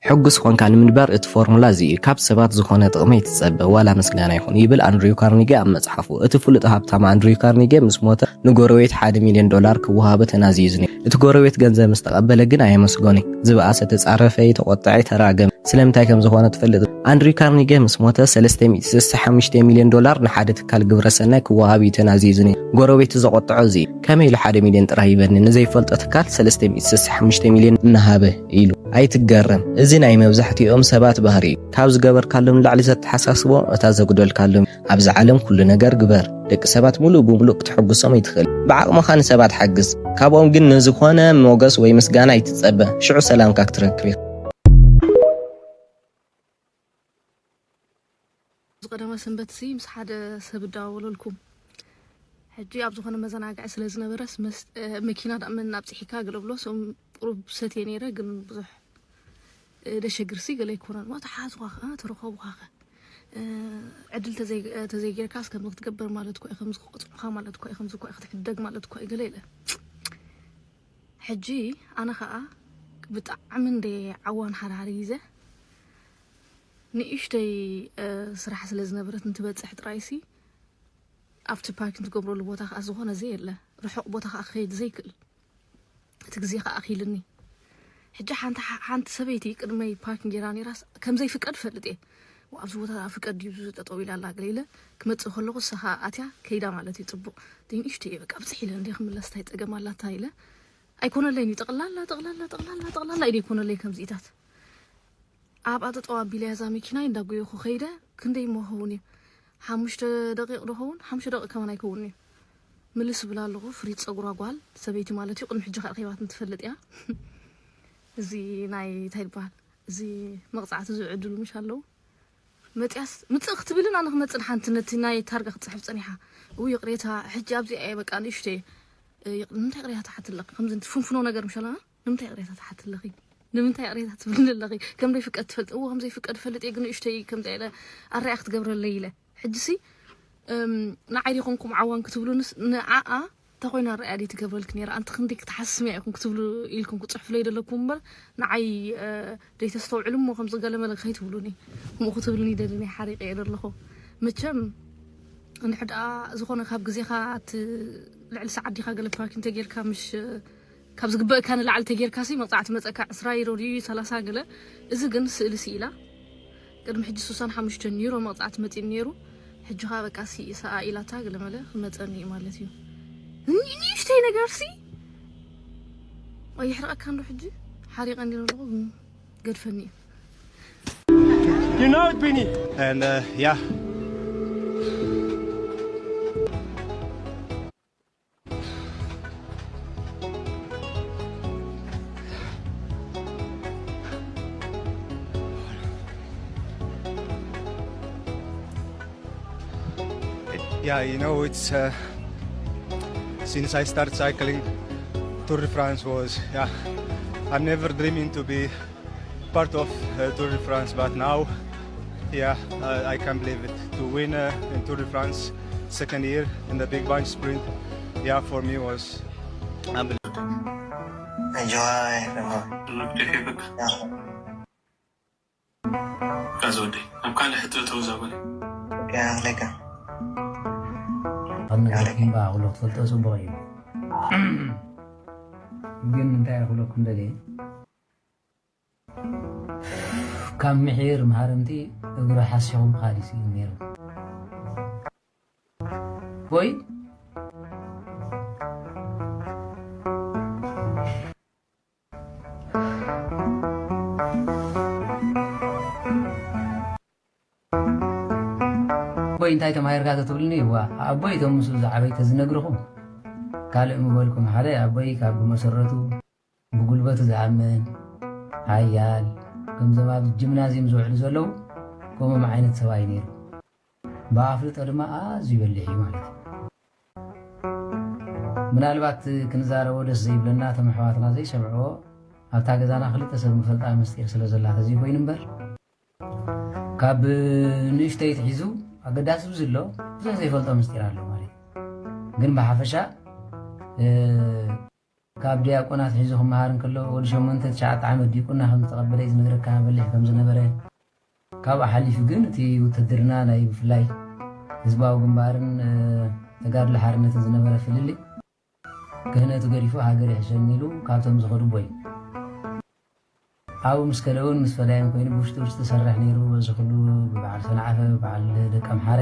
ሕጉስ ኾንካ ንምንባር እቲ ፎርሙላ እዚ እዩ። ካብ ሰባት ዝኾነ ጥቕሚ ኣይትጸበ፣ ዋላ ምስጋና ይኹን፣ ይብል ኣንድሪው ካርኒጌ ኣብ መጽሓፉ። እቲ ፍሉጥ ሃብታም ኣንድሪው ካርኒጌ ምስ ሞተ፣ ንጎረቤት ሓደ ሚልዮን ዶላር ክወሃቦ ተናዝዩ ነይሩ። እቲ ጎረቤት ገንዘብ ምስ ተቐበለ ግን ኣየመስገኖን። ዝበኣሰ ተጻረፈ፣ ተቖጥዐ፣ ተራገመ። ስለምንታይ ከም ዝኾነ ትፈልጥ? ኣንድሪው ካርኒጌ ምስ ሞተ፣ ሰለስተ ሚእቲ ስሳ ሓሙሽተ ሚልዮን ዶላር ንሓደ ትካል ግብረ ሰናይ ክወሃብ እዩ ተናዝዩ ነይሩ። ጎረቤቱ ዘቖጥዖ እዚ እዩ። ከመይ ኢሉ ሓደ ሚልዮን ጥራይ ይበኒ፣ ንዘይፈልጦ ትካል ሰለስተ ሚእቲ ስሳ ሓሙሽተ ሚልዮን እናሃበ? ኢሉ። ኣይትገረም፣ እዚ ናይ መብዛሕትኦም ሰባት ባህሪ እዩ። ካብ ዝገበርካሎም ንላዕሊ ዘተሓሳስቦም እታ ዘጉደልካሎም። ኣብዚ ዓለም ኩሉ ነገር ግበር። ደቂ ሰባት ሙሉእ ብሙሉእ ክተሐጉሶም ኣይትኽእል። ብዓቕምኻ ንሰባት ሓግዝ። ካብኦም ግን ንዝኾነ ሞገስ ወይ ምስጋና ኣይትጸበ። ሽዑ ሰላምካ ክትረክብ ኢኻ። ዝቀደመ ሰንበት ሲ ምስ ሓደ ሰብ እዳዋወለልኩም። ሕጂ ኣብ ዝኾነ መዘናግዒ ስለ ዝነበረስ መስ-፣ እ፣ መኪና ደኣ መን ኣብጽሒካ ገለ ብሎ፣ ሰም-፣ ቁሩብ ሰትየ ነይረ፣ ግን ብዙሕ፣ እ፣ ደሸግር ሲ ገለ ኣይኮነን። ዋታ ሓዝኳ ኸ፣ ተረኸቡኻ ኸ። እ፣ ዕድል ተዘይ-፣ እ፣ ተዘይጌርካስ ከምዚ ክትገብር ማለት እኮ እዩ፣ ከምዚ ክቆጽሙኻ ማለት እኮ እዩ፣ ከምዚ እኮ እዩ ክትሕደግ ማለት እኮ እዩ፣ ገለ ኢለ። ሕጂ ኣነ ኸኣ ብጣዕሚ እንደ ዓዋን ሓደ ሓደ ግዜ ንእሽተይ፣ እ፣ ስራሕ ስለ ዝነበረት እንትበጽሕ ጥራይ ሲ ኣብቲ ፓርኪንግ ትገብረሉ ቦታ ኸኣ ዝኾነ ዘየለ፣ ርሑቕ ቦታ ኸኣ ክኸይድ ዘይክእል፣ እቲ ግዜ ኸኣ ኣኺልኒ። ሕጂ ሓንቲ ሓ-፣ ሓንቲ ሰበይቲ ቅድመይ ፓርኪንግ ጌራ ነይራስ፣ ከም ዘይፍቀድ እፈልጥ እየ። "ዋ፣ ኣብዚ ቦታ ፍቀድ ድዩ ጠጠው ኢላ ኣላ?" ገለ ኢለ ክመጽእ ከለኹ፣ ንሳ ኸኣ ኣትያ ከይዳ ማለት እዩ። ጽቡቕ። ደይ ንእሽተይ እየ፣ በቃ፣ ብጽሕ ኢለ እንደ ክምለስ፣ እንታይ ጸገም ኣላታ ኢለ። ኣይኮነለይን እዩ። ጠቕላላ፣ ጠቕላላ፣ ጠቕላላ፣ ጠቕላላ እዩ ዘይኮነለይ ከምዚኢታት። ኣብኣ ጠጠው ኣቢለያ እዛ መኪናይ እንዳጎየኹ ከይደ፣ ክንደይ እሞ ክኸውን እዩ? ሓሙሽተ ደቂቕ ዶ ኸውን? ሓሙሽተ ደቂቕ ከማን ኣይከውንን እዩ። ምልስ እብል ኣለኹ፣ ፍሪት ጸጉራ ጓል፣ ሰበይቲ ማለት እዩ፣ ቅድሚ ሕጂ ከኣ ረኺባትኒ ትፈልጥ እያ። እዚ ናይ እንታይ ይበሃል? እዚ መቕጻዕቲ ዝውዕድሉ ምሽ ኣለዉ? መጽያስ፣ ምጽእ ክትብልን ኣነ ክመጽእ ንሓንቲ ነቲ ናይ ታርጋ ክትጽሕፍ ጸኒሓ። እው ይቕሬታ፣ ሕጂ ኣብዚኣ እየ በቃ ንእሽተይ። እ፣ ይቕ-፣ ንምንታይ ይቕሬታ ትሓትለኺ? ከምዚ ፍንፍኖ ነገር ምሽ ኣላ፣ ንምንታይ ይቕሬታ ትሓትለኺ? ንምንታይ ይቕሬታ ትብልኒ ኣለኺ? ከም ዘይፍቀድ ትፈልጥ? እዎ፣ ከም ዘይፍቀድ እፈልጥ እየ፣ ግን ንእሽተይ ከምዚ ኢለ ኣረኣያ ክትገብረለይ ኢለ። ሕጂሲ፣ እም፣ ንዓይ ዲኹም ከምኡ ዓዋን ክትብሉንስ፣ ንዓኣ እንተ ኾይና ኣረኣያ ደይ ትገብረልኪ ነይራ? ኣንቲ ክንደይ ክትሓስምያ ኢኹም ክትብሉ ኢልኩም ክትጽሕፉለይ ዘለኩም እምበር፣ ንዓይ፣ እ፣ ደይ ተስተውዕሉ እሞ ከምዚ ገለ መለ ከይትብሉኒ። ከምኡ ክትብሉኒ ይደሊ፣ ናይ ሓሪቀ እየ ዘለኹ። መቸም፣ እንድሕር ደኣ ዝኾነ ካብ ግዜኻ እቲ ልዕሊ ሰዓት ዲኻ ገለ ፓርኪንግ ተጌርካ፣ ምሽ ካብ ዝግበእካ ንላዕሊ ተጌርካ ሲ መቕጻዕቲ መጸካ ዕስራ ዩሮ ድዩ ሰላሳ ገለ። እዚ ግን ስእሊ ስኢላ። ቅድሚ ሕጂ ስሳን ሓሙሽተን ዩሮ መቕጻዕቲ መጺኡ ነይሩ። ሕጂ ኸኣ በቃ ሲ-፣ ሰኣ ኢላታ ገለ መለ ክመጸኒ እዩ ማለት እዩ። ኒ-፣ ንእሽተይ ነገር ሲ ኣይሕርቐካ እንዶ ሕጂ ሓሪቐ እንዲ ዘለኹ ግን ገድፈኒ እዩ። You know it, Bini. And, uh, yeah. Yeah, you know, it's, uh, since I started cycling, Tour de France was, yeah, I never dreaming to be part of, uh, Tour de France, but now, yeah, uh, I can't believe it. To win, uh, in Tour de France, second year in the big bunch sprint, yeah, for me was unbelievable. Enjoy. Yeah. እዛ ወደይ፣ ኣብ ካልእ ሕቶ ተወዛወለ። ኦኬ፣ ኣኽለካ። ካብ ነገር ኣኽለካ። እምባ ኩሉ ክትፈልጦ ጽቡቕ እዩ። ግን እንታይ ክብለኩም ደልየ፣ ካብ ምሒር መሃርምቲ እግሩ ሓሲኹ ምኻድ እዩ ነይሩ። ወይ ኣቦይ እንታይ ተማሂርካ ተትብልኒ፣ እዋ ኣቦይ እቶም ምስኡ ዝዓበዩ ተዝነግርኹም ካልእ ምበልኩም። ሓደ ኣቦይ ካብ ብመሰረቱ ብጉልበቱ ዝኣምን ሓያል፣ ከምዞም ኣብ ጂምናዝየም ዝውዕሉ ዘለዉ ከምኦም ዓይነት ሰብኣይ ነይሩ። ብኣፍልጦ ድማ ኣዝዩ በሊሕ እዩ ማለት እዩ። ምናልባት ክንዛረቦ ደስ ዘይብለና፣ እቶም ኣሕዋትና ዘይሰምዕዎ፣ ኣብታ ገዛና ክልተ ሰብ ንፈልጣ ምስጢር ስለ ዘላ ተዘይኮይኑ እምበር፣ ካብ ንእሽተይ ትሒዙ ኣገዳሲ ብዙ ኣሎ፣ ብዙሕ ዘይፈልጦ ምስጢር ኣሎ ማለት እዩ። ግን ብሓፈሻ ካብ ዲያቆናት ሒዙ ክመሃር እንከሎ ወዲ ሸሞንተ ትሽዓተ ዓመት ዲቁና ከም ዝተቐበለ እዩ ዝነግረካ፣ በሊሕ ከም ዝነበረ። ካብኡ ሓሊፉ ግን እቲ ውትድርና ናይ ብፍላይ ህዝባዊ ግንባርን ተጋድሎ ሓርነትን ዝነበረ ፍልልይ ክህነቱ ገዲፉ ሃገር ይሕሸኒ ኢሉ ካብቶም ዝኸዱ ኣቦ እዩ። ኣብኡ ምስ ከደ እውን ምስ ፈዳይን ኮይኑ ብውሽጢ ውሽጢ ዝሰርሕ ነይሩ። በዚ ኩሉ ብበዓል ሰንዓፈ፣ ብበዓል ደቀምሓረ፣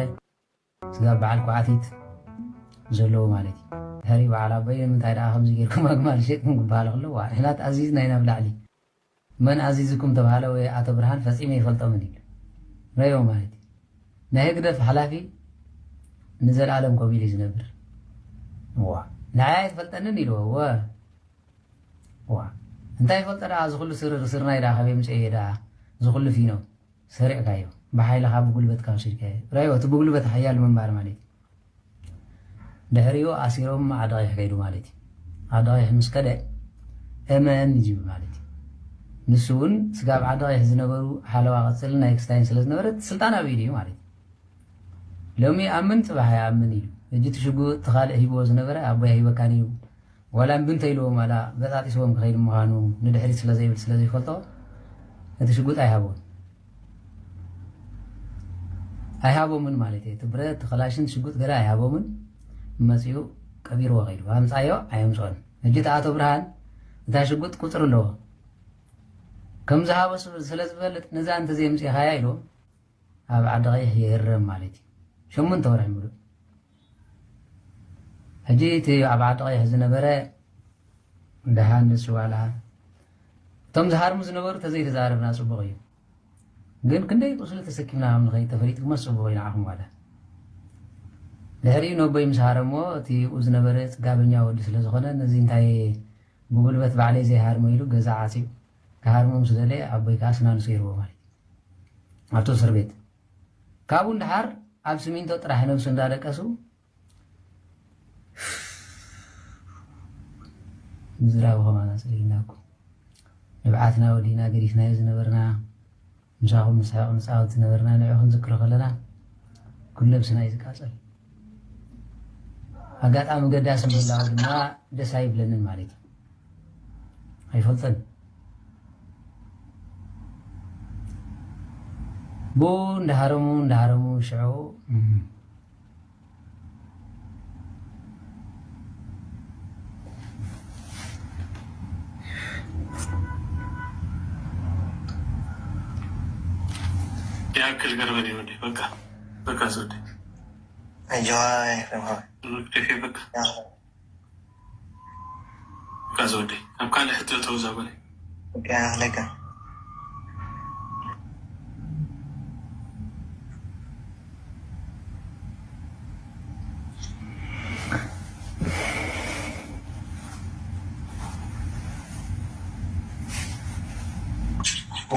ስጋብ በዓል ኳዕቲት ዘለዉ ማለት እዩ። ድሕሪ በዓል ኣቦይ ንምንታይ ደኣ ከምዚ ጌርኩም ኣግማል ሸጥኩም ክበሃል ከሎ፣ ዋ ንሕና ተኣዚዝና ኢና ብላዕሊ። መን ኣዚዝኩም ተባሃለ፣ ወይ ኣቶ ብርሃን ፈጺመ ይፈልጦምን ኢሉ። ረዮ ማለት እዩ። ናይ ህግደፍ ሓላፊ ንዘለኣለም ኮፍ ኢሉ እዩ ዝነብር። ዋ ንዓይ ኣይትፈልጠንን ኢልዎ። ወ ዋ እንታይ ይፈልጠ ደኣ፣ እዚ ኩሉ ስርር ስርናይ ደኣ ካበይ ምጽኤ ደኣ፣ እዚ ኩሉ ፊኖ ሰሪቕካዮ፣ ብሓይልኻ ብጉልበትካ ወሲድካዮ። ራዮ እቲ ብጉልበት ሓያል ምንባር ማለት እዩ። ድሕሪኡ ኣሲሮም ዓዲ ቀይሕ ከይዱ ማለት እዩ። ዓዲ ቀይሕ ምስ ከደ እመን እዩ ዝብል ማለት እዩ። ንሱ እውን ስጋብ ዓዲ ቀይሕ ዝነበሩ ሓለዋ ቀጽልን ናይ ክስታይን ስለ ዝነበረ እቲ ስልጣን ኣብ ኢዱ እዩ ማለት እዩ። ሎሚ ኣምን ጽባሕ ኣይኣምን ኢሉ። ሕጂ እቲ ሽጉጥ እቲ ካልእ ሂብዎ ዝነበረ ኣቦይ ኣይሂበካን እዩ። ዋላ እምቢ እንተኢልዎም ዋላ በጣጢስዎም ክኸይድ ምዃኑ ንድሕሪት ስለ ዘይብል ስለ ዘይፈልጦ እቲ ሽጉጥ ኣይሃቦን። ኣይሃቦምን ማለት እየ። እቲ ብረት፣ እቲ ክላሽን ሽጉጥ ገለ ኣይሃቦምን። መጺኡ ቀቢርዎ ከይዱ። ኣምጻዮ ኣየምጽኦን። ሕጂ እቲ ኣቶ ብርሃን እታ ሽጉጥ ቁጽሪ ኣለዎ። ከም ዝሃቦ ስለ ዝፈልጥ ነዛ እንተዘየምጺእኻያ ኢልዎም ኣብ ዓዲ ቀይሕ ይህረም ማለት እዩ። ሸሞንተ ወርሒ ምሉእ። ሕጂ እቲ ኣብ ዓዲ ቀይሕ ዝነበረ ደሃ ንሱ ዋላ እቶም ዝሃርሙ ዝነበሩ ተዘይተዛረብና ጽቡቕ እዩ። ግን ክንደይ ቁስሊ ተሰኪምና ከም ንኸይድ ተፈሊጥኩሞ ጽቡቕ እዩ ንዓኹም ዋላ። ድሕሪኡ ነቦይ ምስ ሃረሞ እቲ ብኡ ዝነበረ ጽጋበኛ ወዲ ስለ ዝኾነ ነዚ እንታይ ብጉልበት ባዕለይ ዘይሃርሞ ኢሉ ገዛ ዓጽዩ ክሃርሞ ምስ ደለየ ኣቦይ ከኣ ስናንሱ ይርዎ ማለት እዩ። ኣብቲ እስር ቤት ካብኡ ንደሓር ኣብ ስሚንቶ ጥራሕ ነብሱ እንዳደቀሱ ምዝራብ ከማና ጸሊእና እኮ ንብዓትና ወዲና ገዲፍናዮ ዝነበርና ምሳኹም ንስሕቕ ንጻወት ዝነበርና ንዑ ክንዝክሮ ከለና ኩሉ ነብስና እዩ ዝቃጸል። ኣጋጣሚ ገዳሲ ምህላው ድማ ደስ ኣይብለንን ማለት እዩ። ኣይፈልጥን። ብኡ እንዳሃረሙ እንዳሃረሙ ሽዑ ያክል ገርበን ይወደ በቃ በቃ ዘወደ Enjoy from her. መግደፊ በቃ በቃ ዘወደ ኣብ ካልእ ሕቶ ተወዛጎለ Yeah, like a.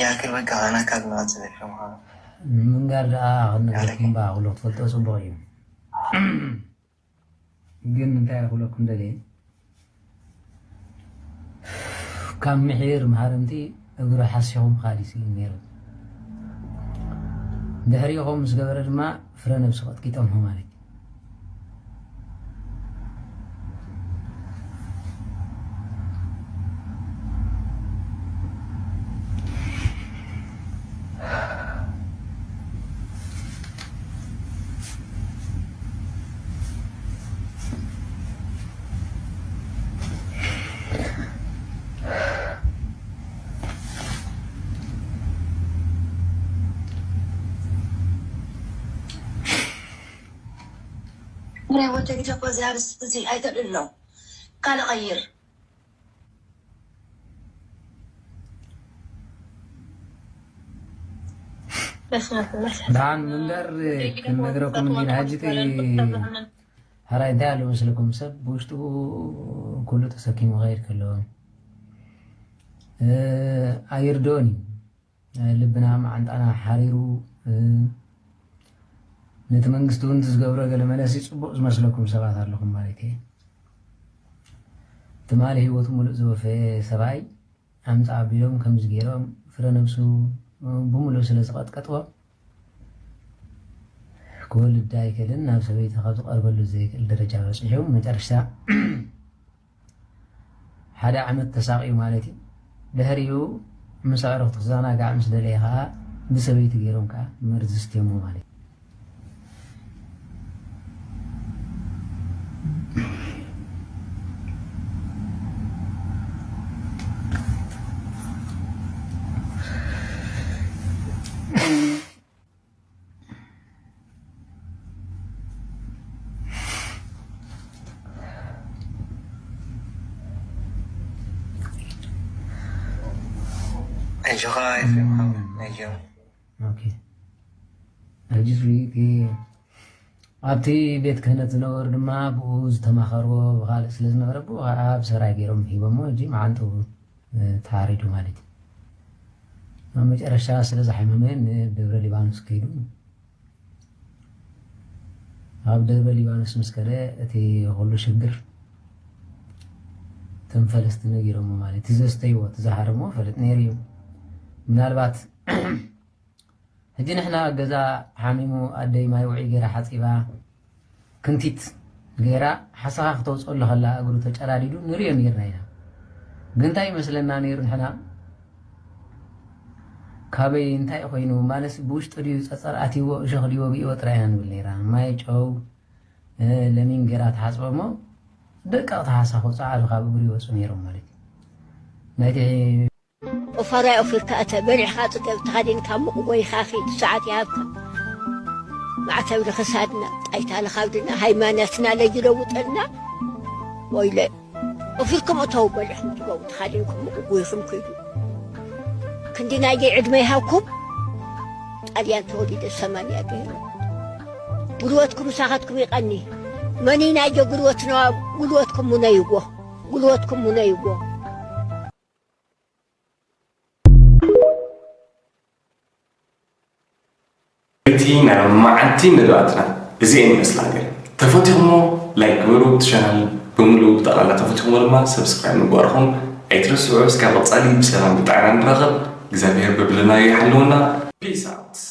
ያክል በቃ ኣና ካብ ናንተ ደከምካ ምንጋር ደኣ ክንነግረኩም እባ ኩሎ ክትፈልጦ ጽቡቕ እዩ። ግን እንታይ ክብለኩም ደልየ ካብ ምሒር መሃርምቲ እግሩ ሓሲኹ ምኻድ እዩ ስኢኑ ነይሩ። ድሕሪኡ ከምኡ ምስ ገበረ ድማ ፍረ ነብሱ ቀጥቂጦም ማለት እዩ። ምራይ ወደ ግደፎ እዚ ኣርስቲ እዚ ኣይተድሎ ካልእ ቀይር። ደሓን ምንበር ክንነግረኩም እንዲና ሕጂ እቲ ሕራይ እንታይ ኣሎ መስለኩም? ሰብ ብውሽጡ ኩሉ ተሰኪሙ ኸይድ ከሎ ኣይርድኦን እዩ። ልብና መዓንጣና ሓሪሩ ነቲ መንግስቲ እውን ዝገብሮ ገለ መለሲ ፅቡቕ ዝመስለኩም ሰባት ኣለኹም ማለት እየ። ትማሊ ህይወቱ ሙሉእ ዝወፈየ ሰብኣይ ኣምፃ ኣቢሎም ከምዚ ገይሮም ፍረ ነብሱ ብሙሉእ ስለ ዝቐጥቀጥዎ ክወልድ ኣይክእልን፣ ናብ ሰበይቲ ካብ ዝቐርበሉ ዘይክእል ደረጃ በጺሑ፣ መጨረሽታ ሓደ ዓመት ተሳቕዩ ማለት እዩ። ድሕሪኡ ምስ ኣዕሩኽቱ ክዘናጋዕ ምስ ደለየ ኸዓ ብሰበይቲ ገይሮም ከዓ መርዚ ስትየሞ ማለት እዩ። ኣጆኻ ኤፍሬም ሓወይ፣ ኣጆኻ። ኦኬ። ሕጂ እቲ ኣብቲ ቤት ክህነት ዝነበሩ ድማ ብኡ ዝተማኸርዎ ብኻልእ ስለ ዝነበረ ብኡ ከዓ ኣብ ሰራይ ገይሮም ሂቦሞ። ሕጂ መዓንጥኡ ተሓሪዱ ማለት እዩ። ኣብ መጨረሻ ስለ ዝሓመመ ንደብረ ሊባኖስ ከይዱ። ኣብ ደብረ ሊባኖስ ምስ ከደ እቲ ኩሉ ሽግር እቶም ፈለስቲ ነጊሮሞ ማለት እዩ። እቲ ዘስተይዎ እቲ ዝሃረሞ ፈልጥ ነይሩ እዩ። ምናልባት ሕጂ ንሕና ገዛ ሓሚሙ ኣደይ ማይ ውዒ ገይራ ሓፂባ ክንቲት ገይራ ሓሳኻ ክተውፅኣሉ ከላ እግሩ ተጨራዲዱ ንሪኦ ነይርና ኢና። ግን እንታይ ይመስለና ነይሩ ንሕና ካበይ እንታይ ኮይኑ ማለት ብውሽጡ ድዩ ፀፀር ኣትይዎ እሾኽ ድዩ ወጊእዎ ጥራይ ኢና ንብል ነይራ። ማይ ጨው ለሚን ገይራ ትሓፅቦ እሞ ደቀቕቲ ሓሳ ክውፅኣሉ ካብ እግሩ ይወፁ ነይሮም ማለት እዩ። ናይቲ ኦፋራይ ኦፊርካ እተ በሊዕኻ ጽገብ ተኸዲንካ ምቕጎይኻ ኺድ ሰዓት ይሃብካ። ማዕተብ ንኽሳድና ጣይታ ንኻብድና ሃይማኖትና ለይለውጠልና ወይለ ኦፊርኩም እተው በሊዕኹም ጽገቡ ተኸዲንኩም ምቕጎይኹም ኪዱ። ክንዲ ናየይ ዕድመ ይሃብኩም። ጣልያን ተወሊደ ሰማንያ ገይረ ጉልበትኩም ምሳኻትኩም ይቐኒ። መን ናዮ ጉልበትና ጉልበትኩም ሙነይዎ ጉልበትኩም ሙነይዎ። እቲ ናይ መዓልቲ መደባትና እዚኤን ይመስላ ገለ ተፈቲኹሞ ላይክ ግበሩ እቲ ቻናል ብምሉኡ ብጠቕላላ ተፈቲኹሞ ድማ ሰብስክራይብ ምግባርኹም ኣይትረስዑ እስካብ ቀፃሊ ብሰላም ብጥዕና ንራኸብ እግዚኣብሔር በብለናዮ ይሓልወና peace out